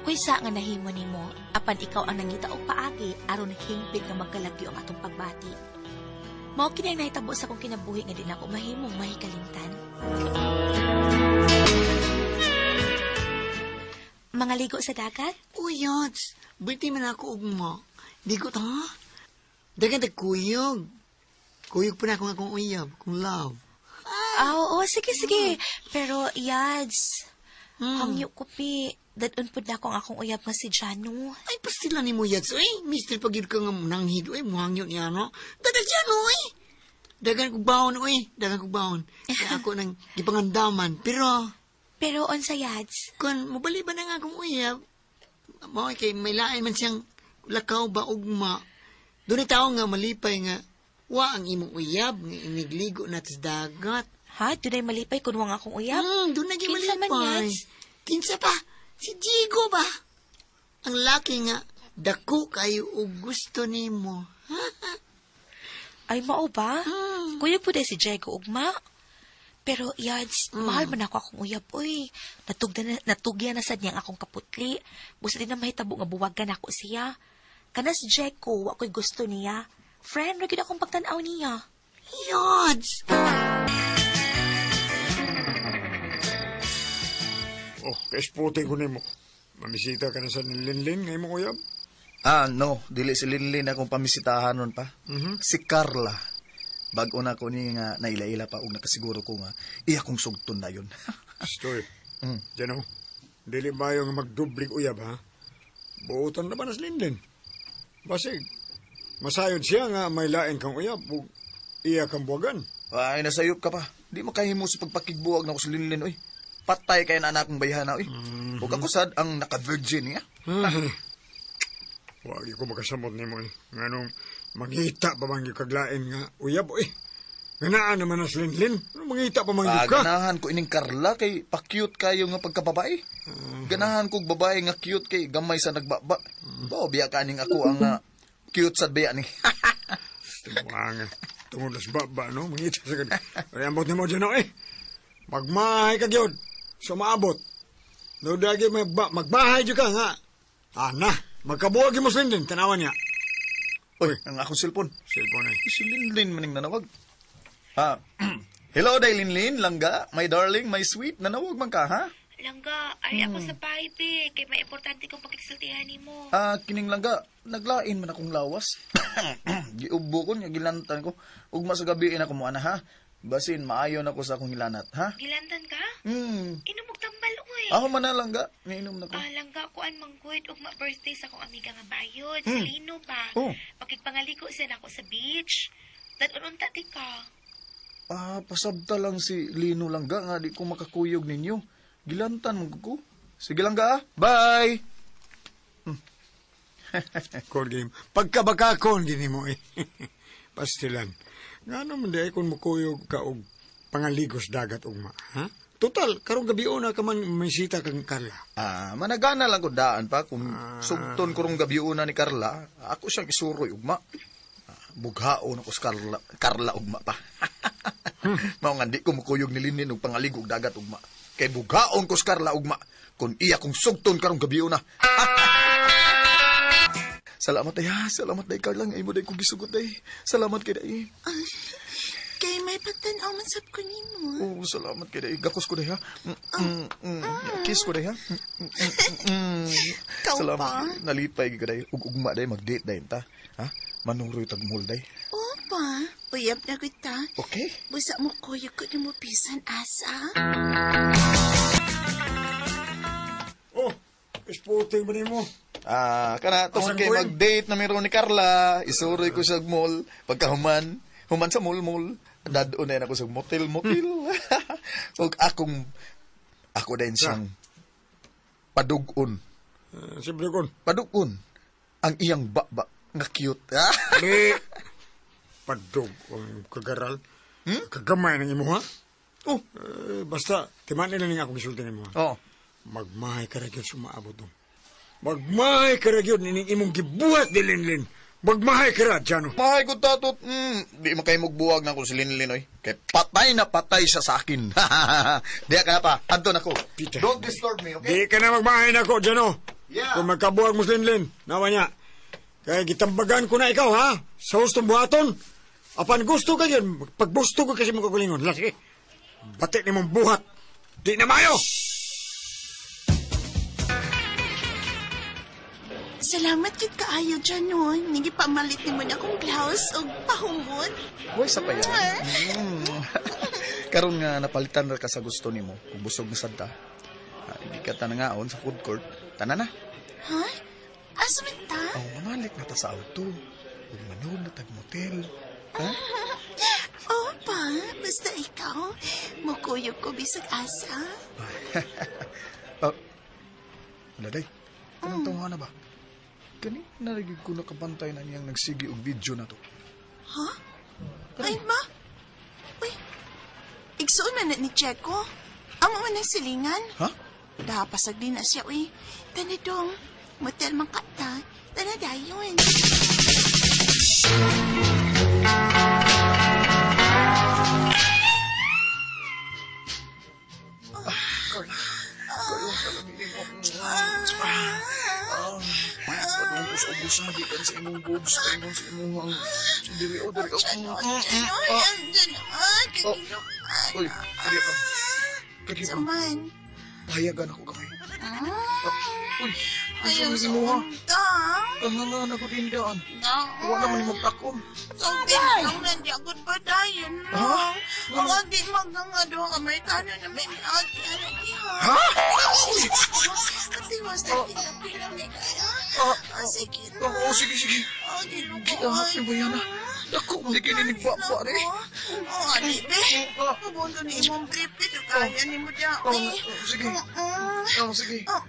Wa ko'y sa nga nahimo nimo, apan ikaw ang nangita og paagi aron hingpit nga magkalagyo ang atong pagbati. Mao kini ang nahitabo sa akong kinabuhi nga di nako mahimong mahikalimtan. Mga ligo sa dagat? Uy, Yods, birthday man ako ugma. Di ko ta. Dagan tag kuyog. Kuyog pa na akong akong uyab, kung love. Ah, oo, sige, sige. Pero, Yads, hangyo ko pi. Dadun pud na akong akong uyab nga si Jano. Ay, pastila ni mo, Yads. Uy, mister, pag ka nga nanghid, uy, muhangyo niya, no? Dagan siya, no, uy. Dagan kog baon, uy. Dagan kog baon. Kaya ako nang gipangandaman. Pero, Pero, unsa, Yads? kung mabali ba na nga akong uyab, mao kay may lain man siyang lakaw ba ugma. Doon tao nga malipay nga, wa ang imong uyab, nga inigligo na sa dagat. Ha? Dunay malipay kun wa nga akong uyab? Doon na gyud Kinsa man, malipay. Yads? Kinsa pa? Si Jigo ba? Ang laki nga, dako kayo og gusto nimo. Ay, mao ba? Kuya po si Diego ugma. Pero, Yads, mahal man ako akong uyab, uy. Natugya na sad niyang akong kaputli. Busa di na mahitabo nga buwagan ako siya. Kana si Diego, wa ko'y gusto niya. Friend, ra gyud akong pagtan-aw niya. Yads! Oh, kaisputin ko nimo. Mamisita ka na sa nilinlin ngayon mo uyab. Ah, no. Dili si Linlin akong pamisitahan nun pa. Si Carla. Bag-o na ko ni nga naila-ila pa og nakasiguro ko nga iya kong sugton na yun. Stoy. Diyan o. Dili ba yung magdublig uyab, ha? Buutan na ba na si Linlin? Basig, masayod siya nga may lain kang uyab ug iya kang buwagan. Ay, nasayop ka pa. Di makahimo sa pagpakigbuwag na ko si Linlin, oy. Patay kay na anak kong bayhana, oy. Ug ako sad ang naka-virgin niya. Wag ko makasamot nimo eh. Nganong mangita pa man gyud kaglain nga uyab, oy. Nga naa naman na si Linlin. Ano mangita pa man gyud ka? Ganahan ko ining Carla kay pa-cute kayo nga pagkababae. Ganahan kog babae nga cute kay gamay sa nagbaba. Bao biya kaning ako ang cute sad biya ni. Tumuanga. Tungod sa baba, no? Mangita sa gani. Ay, ambot nimo dyan, no, eh. Magmahay ka gyud. So, maabot. No, dagi magbahay gyud ka, nga. Ana, magkabuwag mo sa Linlin. Tanawan niya. Uy, ang akong cellphone. Cellphone, eh. Si Linlin maning nanawag. Ah, hello, day Linlin, langga, my darling, my sweet, nanawag man ka, ha? Langga, ay ako sa bahay, be. Kay may importante kong pagkisultihan nimo. Ah, kining langga, naglain man akong lawas. Giubo ko niya, gilantan ko. Ugma sa gabi na ako mo, ana, ha? Basin, maayo na ko sa akong hilanat, ha? Gilantan ka? Inom og tambal, uy. Ako man na, langga. Niinom na ko. Ah, langga, kuan manggod ug ma-birthday sa akong amiga nga bayod. Si Lino ba? Oh. Makigpangaliko siya nako sa beach. Dadununta ti ka. Ah, pasabta lang si Lino, langga, nga di ko makakuyog ninyo. Gilantan mo ko. Sige langga, ah. Bye! Kon gini mo. Pagkabakakon gini mo, eh. Pastilan. Nga naman di ay kung mukuyog ka og pangaligos dagat ugma, ha? Total, karong gabi una ka man may sita kang Carla. Ah, managana lang ko daan pa kung sugton ko rong gabi una ni Carla, ako siyang isuroy ugma. Ah, bughaon ako sa Carla, Carla ugma pa. Mao nga di ko mukuyog ni Linin og pangaligog dagat ugma. Kay bughaon ko sa Carla ugma kung iya kong sugton karong gabi una. Salamat ay ha, salamat day Carla nga imo day ko gisugot day. Salamat kay day. Kay may pagtan-aw man sab ko nimo. Oh, salamat kay day. Gakos ko day ha. Kiss ko day ha. Ikaw Salamat. pa? Nalipay gyud day. Ug ugma day mag-date day ta. Ha? Manuroy tag mall day. Opa, uyab na kita. Okay. Busa mo kuyog ko nimo bisan asa. Oh, isputing ba nimo? Ah, kana tungod Asan kay ko yun? mag-date na meron ni Carla, isuroy ko sa mall pagkahuman, human sa mall mall. Dadon na ako sa motel motel. Ug akong ako din siyang padug-on. Siyempre kon. Padug-on ang iyang baba nga cute. Di. Padug ang kagaral. Kagamay ng imo, ha? Oh. Basta, timan nila ning akong gisulti nimo, ha? Oh. Magmahay ka ra gyud sumaabot dong. Magmahay ka ra gyud ining imong gibuhat ni Linlin. Magmahay ka ra, Jano. Mahay ko tatot. Di man kayo magbuwag na kung si Linlin, oy. Kay patay na patay siya sa akin. Diya ka na pa. Anton ako. Peter. Don't disturb me, okay? Di ka na magmahay na ako, Jano. Yeah. Kung magkabuwag mo si Linlin, nawa niya. Kaya gitambagan ko na ikaw, ha? Sa hustong buhaton. Apan gusto ka yun, pagbusto ko kasi mong kagulingon. Laki. Batik ni mong buhat. Di na mayo! Salamat kit kaayo dyan nun. Nigi pamalit ni mo na akong blouse o pahumot. Uy, sa pa yan. Karon nga napalitan ra ka sa gusto nimo. Kung busog na sad ta. Hindi ka tanangaon sa food court. Tana na. Ha? Asa man ta? Oh, mamalik na ta sa auto. Ug manood na tag motel. Ha? Oo pa, basta ikaw. Mukuyog ko bisag asa. Wala day. Anong tawa na ba? Kani narigid ko nakabantay na niyang nagsigi og video na to. Ha? Ay, ma? Uy, igsuon man na ni Checo. Amo man ang silingan. Ha? Dapasag din na siya, uy. Tanidong, motel man kata. Tana dayon. Padung ko sa ubos na gikan sa imong boobs, paingon sa imong diri o diri o. Uy, diri ka. Kagi pa. Saman. Pahayagan ako gamay. Uy, Ayaw ang sa sa imo ha? unta. Ang nga na ko dindaan. Wala naman imong takom. Sabi lang nandiyagot pa dayon Ha? lang. Ang agi magangado ang Amerikano na may agi ano diha. Ha? Atiwas na pinapila kaya. Ah, Sige na. Oo, sige, sige. Agi luko. Giahap ni Bayana. Dako, hindi kininigba pa rin. Oh, ali be. Mabundo ni imong brief dito kaya ni mo diya. Oh, sige. Oh, sige. Oh,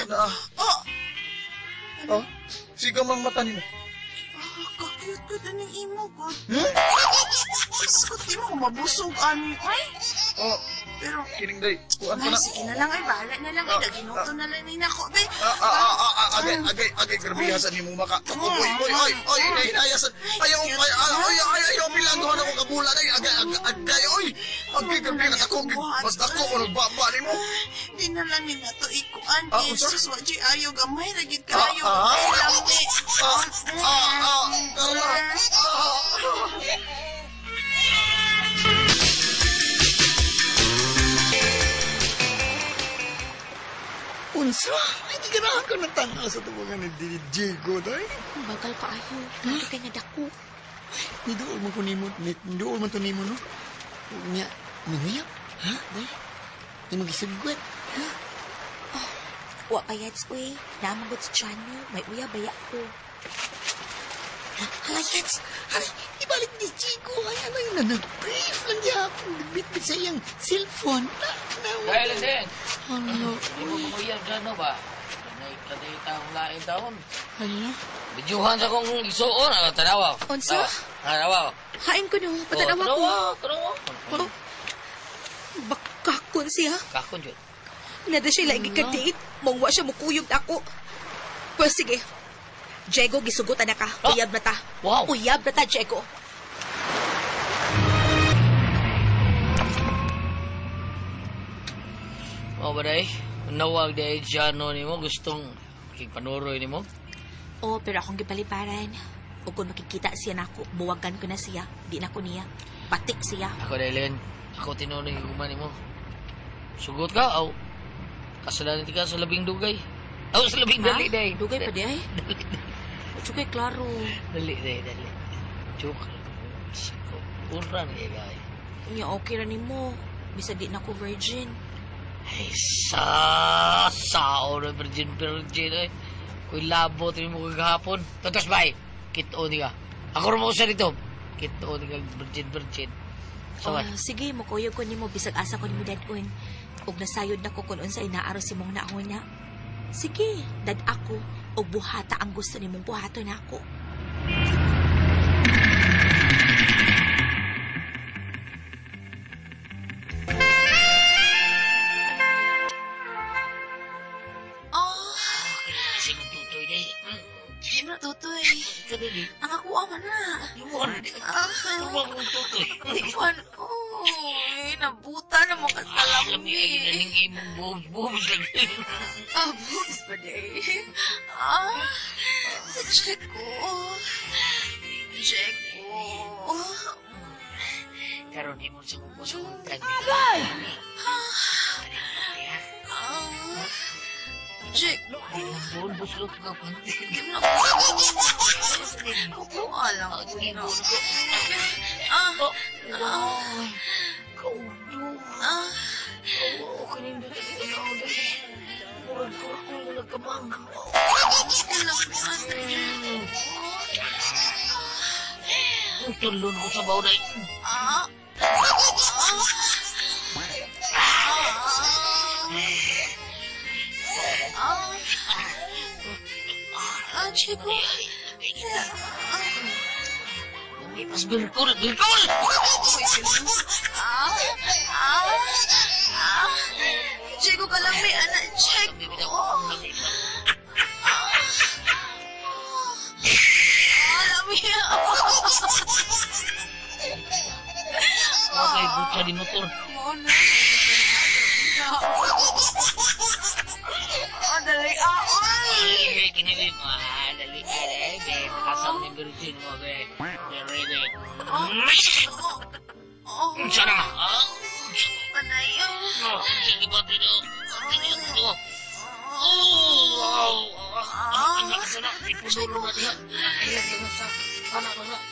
na. Oh, Oh, sige mang mata nimo. kakute ko din ang imo ko. Hmm? Diyos ko, di mo mabusog ani. Ay, Oh, pero kining day. Kuan pa ay, na. sige na lang ay bahala na lang ay daginuto na lang ni nako be. Agay, agay, agay, grabihasan ni mo maka. Oy, oy, oy, oy, hinayasan. Ayaw, ay, ay, ay, ay, ayaw, milaguhan ako kabulan ay, agay, agay, agay, oy. Agay, grabe na ako. Mas dako ko nagbaba ni mo. Di na lang ni nato ikuan Ah, eh. unsa? Sus, wa di ayaw gamay ra gid kayo. Ah, ah. Lami. Carla. Unsa? Ay, di ka na ako natanaw sa tuwangan ni Diego, day. Bagal ka ayo. Lagi kay nga dako. Niduol man ko nimo, niduol man to nimo, no? Nya, nanguyap, ha, day? Di magisugwat, ha? Wa pa yads, uy. Namagod si Chano. May uya baya ko. Hala, yads! Ay, ibalik ni Chico. Ay, ano yun na, nag-brief lang niya. Nagbitbit sa iyang cellphone. Kaya Lesen, Ano? hindi mo kumuyab dyan, no ba? Naikladita akong lain taon. Ano? Bidyuhan sa kong isuon, ah, tanawa. Unsa? Tanawa. Hain ko no. Patanawa ko. Tanawa, tanawa. Oh. Bakakon siya. Kakon yun. Nada siya lagi ka-date. Mangwa siya mukuyog ako. Well, sige. Diego, gisugutan na ka. Ah. Uyab na ta. Wow. Uyab na ta, Diego. O ba day? Nawag day dyan, no, nimo gustong kigpanuroy nimo. Oh, pero akong gipaliparan. O kung makikita siya nako, buwagan ko na siya. Di na ko niya. Batik siya. Ako day, Len. Ako tinunoy gugma nimo. Sugot ka, aw. Kasalanan ka sa labing dugay. Aw, sa labing dali, day. Dugay pa di ay. Tsukay, klaro. Dali, day, dali. Joke. Siko. Uran kay gay. Unya, okay ra nimo. Bisa di na ko virgin. Ay, sa sao na virgin virgin ay. Kuy labo tini mo kagahapon. Totos bay. Kito ni ka. Ako ra mo sa dito. Kito ni ka virgin virgin. Oh, Sawan. sige, mukuyog ko nimo bisag asa ko nimo dadon. Ug nasayod na ko kun unsa inaaro si mong nauna. Sige, dad ako og buhata ang gusto nimong buhaton nako. Oh, Sige tutoy day. sino tutoy? Kadali. Purma kong tutoy. Iwan, oy, nabuta na mo Alam kasalami. niyo, ining imong boobs, boobs lagi. Ah, boobs ba day? Ah, Jeko. Jeko. Karon himon sa kong sa kong tag. Ah, Jeko. Bon, buslot ka panty. Kukuha lang ko Sige, na. bon ko. Ah, Oh, kaudo. ah, Oo, kanindot ang tanaw dali. Murag kurakol na nagkamang. alam mo, Tulon ko sa baw na. ah, ah, ah, Jeko. Lumipas, Bilkul, Bilkul! Ah, ah, ah. Jeko ka lang may anak, Jeko. Ah, lami. Okay, butsa di motor. Mo na. Ah, dali. Ah, oy. Ay, kinili mo. Ah, dali, dali. Be, nakasam ni Virgin mo, be. Be, ready. Oh, oh, Unsa na? Ah, panayo. oh, sige ba, Tino? Tino, Tino. Oh, wow. Ah, anak sa na. Ipunulo na diha. Ayan, ayan, sa. Anak, anak.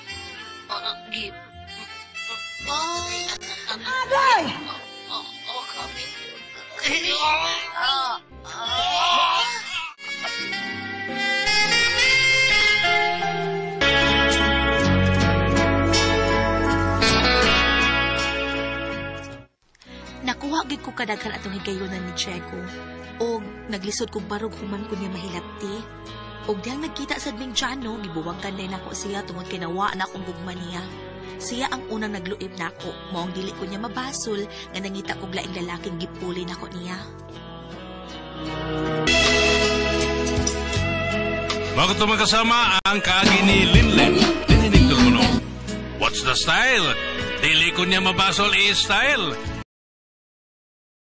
Anak, give. Aday! Oh, oh, kami. Ah, ah. Nakuha gid ko kadaghan atong higayonan ni Diego. Og naglisod kog barog human ko niya mahilabti. Og dihang nagkita sa Ming Jano, gibuwagkan din ako siya tungod kay nawa na akong gugma niya. Siya ang unang nagluib nako, maong dili ko niya mabasol nga nangita kog laing lalaking gipuli nako niya. Bago ito magkasama ang kaagi ni Linlin. Dininig mo no. What's the style? Dili ko niya mabasol i-style.